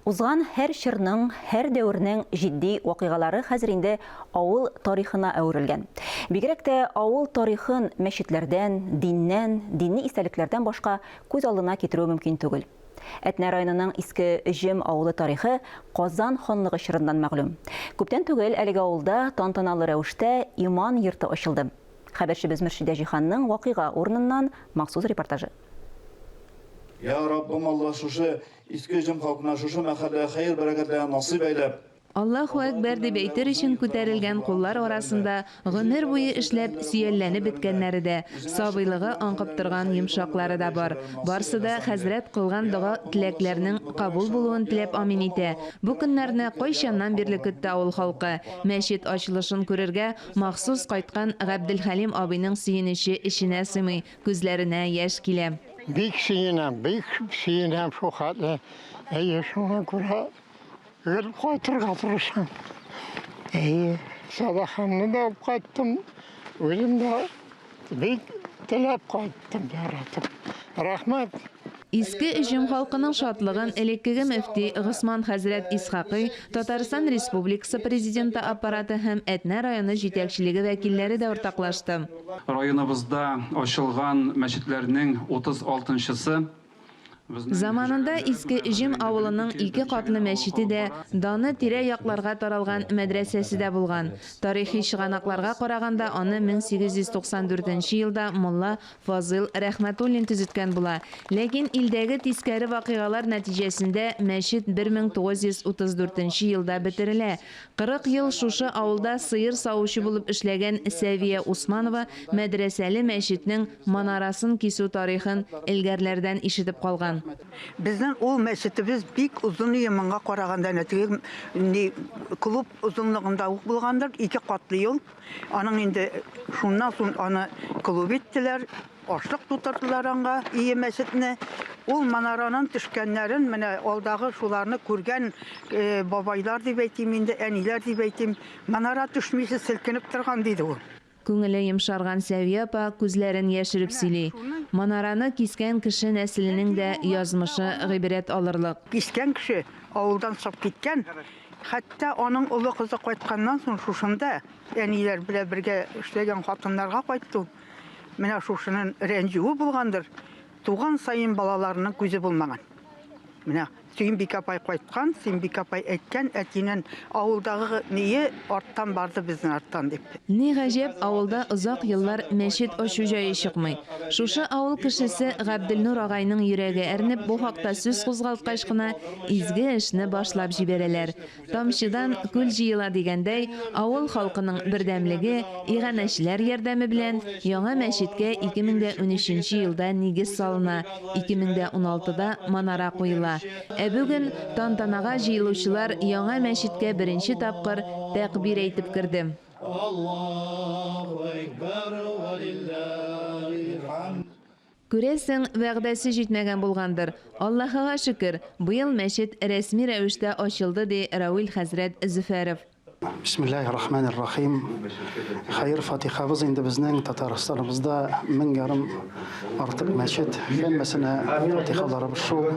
Узган һәр чорның, һәр дәвернең җитди вакыйгалары хәзер инде авыл тарихына әверелгән. Бигрәк тә авыл тарихын мәчетләрдән, диннән, дини истәлекләрдән башка күз алдына китерү мөмкин түгел. Әтнә районының Иске Өҗем авылы тарихы Казан ханлыгы чорыннан мәгълүм. Күптән түгел әлеге авылда тантаналы рәвештә Иман йорты ачылды. Хәбәрчебез Мөршидә Җиһанның вакыйга урыныннан махсус репортажы. Я Раббым Аллаһ шушы Иске Өҗем халкына шушы мәхәлләгә хәер-бәрәкәтләрне насыйп әйләп. Аллаһу әкбәр дип әйтер өчен күтәрелгән куллар арасында гомер буе эшләп сөялләнеп беткәннәре дә, сабыйлыгы аңкып торган йомшаклары да бар. Барсы да хәзрәт кылган дога-теләкләрнең кабул булуын теләп амин итә. Бу көннәрне кайчаннан бирле көтте авыл халкы. Мәчет ачылышын күрергә махсус кайткан Габделхәлим абыйның сөенече эченә сыймый, күзләренә яшь килә. Бик сөенәм, бик сөенәм шул хәтле. Әйе, шуңа күрә Гел кайтырга тырышам. Әйе, сәдакамны да алып кайттым. Үзем дә бик теләп кайттым, яратып. Рәхмәт. Иске Өҗем халкының шатлыгын элеккеге мөфти Госман хәзрәт Исхакый, Татарстан Республикасы Президенты Аппараты һәм Әтнә районы җитәкчелеге вәкилләре дә уртаклашты. Районыбызда ачылган мәчетләрнең 36 нчысы. Заманында Иске Өҗем авылының ике катлы мәчете дә, даны тирә-якларга таралган мәдрәсәсе дә булган. Тарихи чыганакларга караганда, аны 1894 нче елда мулла Фазыйл Рәхмәтуллин төзеткән була. Ләкин илдәге тискәре вакыйгалар нәтиҗәсендә мәчет 1934 нче елда бетерелә. 40 ел шушы авылда сыер савучы булып эшләгән Сәвия Усманова мәдрәсәле мәчетнең манарасын кисү тарихын элгәрләрдән ишетеп калган. Безнең ул мәчетебез бик озын ие, моңа караганда әнә теге ни клуб озынлыгында ук булгандыр, ике катлы юл. Аның инде шуннан соң аны клуб иттеләр. Ашлык тутырдылар аңа, ие мәчетне. Ул манаранын төшкәннәрен, менә алдагы шуларны күргән бабайлар дип әйтим инде, әниләр дип әйтим, манара төшмичә селкенеп торган, диде ул. Күңеле йомшарган Сәвия апа күзләрен яшереп сөйли. Манараны кискән кеше нәселенең дә язмышы гыйбрәт алырлык. Кискән кеше авылдан чыгып киткән. Хәтта аның олы кызы кайтканнан соң шушында әниләр белән бергә эшләгән хатыннарга кайтты ул. Менә шушының рәнҗүе булгандыр, туган саен балаларының күзе булмаган. Менә Сөембикә апай кайткан, Сөембикә апай әйткән, әтинең авылдагы ние арттан барды безнең арттан дип. Ни гаҗәп, авылда озак еллар мәчет ачу җае чыкмый. Шушы авыл кешесе Габделнур агайның йөрәге әрнеп, бу хакта сүз кузгалткач кына изге эшне башлап җибәрәләр. Тамчыдан күл җыела дигәндәй, авыл халкының бердәмлеге, иганәчеләр ярдәме белән яңа мәчеткә 2013 нче елда нигез салына, 2016 да манара куела. Ә бүген тантанага җыелучылар яңа мәчеткә беренче тапкыр тәкъбир әйтеп керде. Аллаһу әкбәр вә лиллаһил хәмд. Күрәсең, вәгъдәсе җитмәгән булгандыр. Аллаһыга шөкер, быел мәчет рәсми рәвештә ачылды, ди Рауил хәзрәт Зөфәров. Бисмиллаһир рахманир рахим. Хәер фатихабыз инде безнең Татарстаныбызда 1500 артык мәчет. Һәммәсенә фатихаларыбыз шул.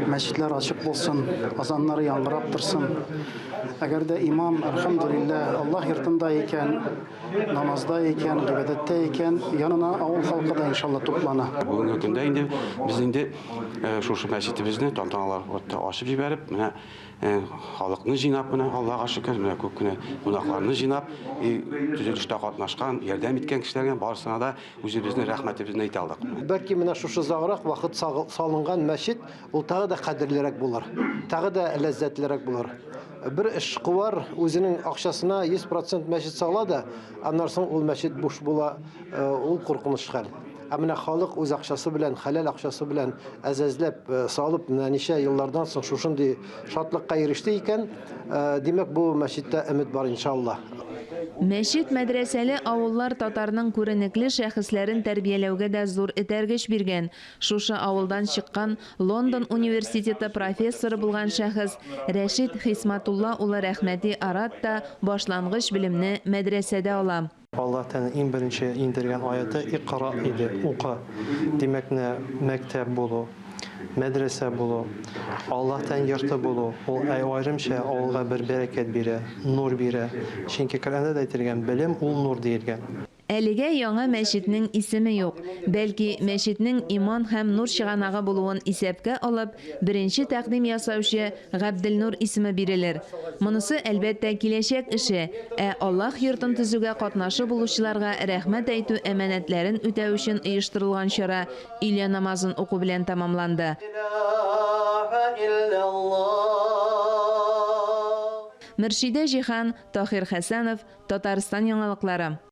Мәчетләр ачык булсын, азаннар яңгырап торсын. Әгәр дә имам, әлхәмдүлилләһ, Аллаһ йортында икән, Намазда икән, гыйбадәттә икән, янына авыл халкы да иншалла туплана. Бүгенге көндә инде без инде шушы мәчетебезне тантаналар ачып җибәреп, менә халыкны җыйнап, менә Аллага шөкер, менә күп кенә кунакларны җыйнап, төзелештә катнашкан, ярдәм иткән кешеләргә барысына да үзебезнең рәхмәтебезне әйтә алдык. Бәлки менә шушы озаграк вакыт салынган мәчет ул тагы да кадерлерәк булыр, тагы да ләззәтлерәк булыр. Бер эшкуар үзенең акчасына 100 процент мәчет сала да, аннан соң ул мәчет буш була, ул куркыныч хәл. Ә менә халык үз акчасы белән, хәләл акчасы белән әзәзләп салып, менә ничә еллардан соң шушындый шатлыкка иреште икән, димәк, бу мәчеттә өмет бар, иншалла. Мәчет-мәдрәсәле авыллар татарның күренекле шәхесләрен тәрбияләүгә дә зур этәргеч биргән. Шушы авылдан чыккан Лондон университеты профессоры булган шәхес Рәшит Хисматулла улы Рәхмәти Арат та башлангыч белемне мәдрәсәдә ала. Аллаһ Тәгаләнең иң беренче иңдергән аяты Икъра иде, укы. Димәк, менә мәктәп булу. Мәдрәсә булу, Аллаһтан йорты булу, ул аерымча авылга бер бәрәкәт бирә, нур бирә. Чөнки Коръәндә дә әйтелгән, белем ул нур диелгән. Әлегә яңа мәчетнең исеме юк. Бәлки, мәчетнең иман һәм нур чыганагы булуын исәпкә алып, беренче тәкъдим ясаучы Габделнур исеме бирелер. Монысы, әлбәттә, киләчәк эше, ә Аллаһ йортын төзүгә катнашы булучыларга рәхмәт әйтү әманәтләрен үтәү өчен оештырылган чара өйлә намазын уку белән тәмамланды. Мөршидә Җиһан, Таһир Хәсәнов, Татарстан яңалыклары.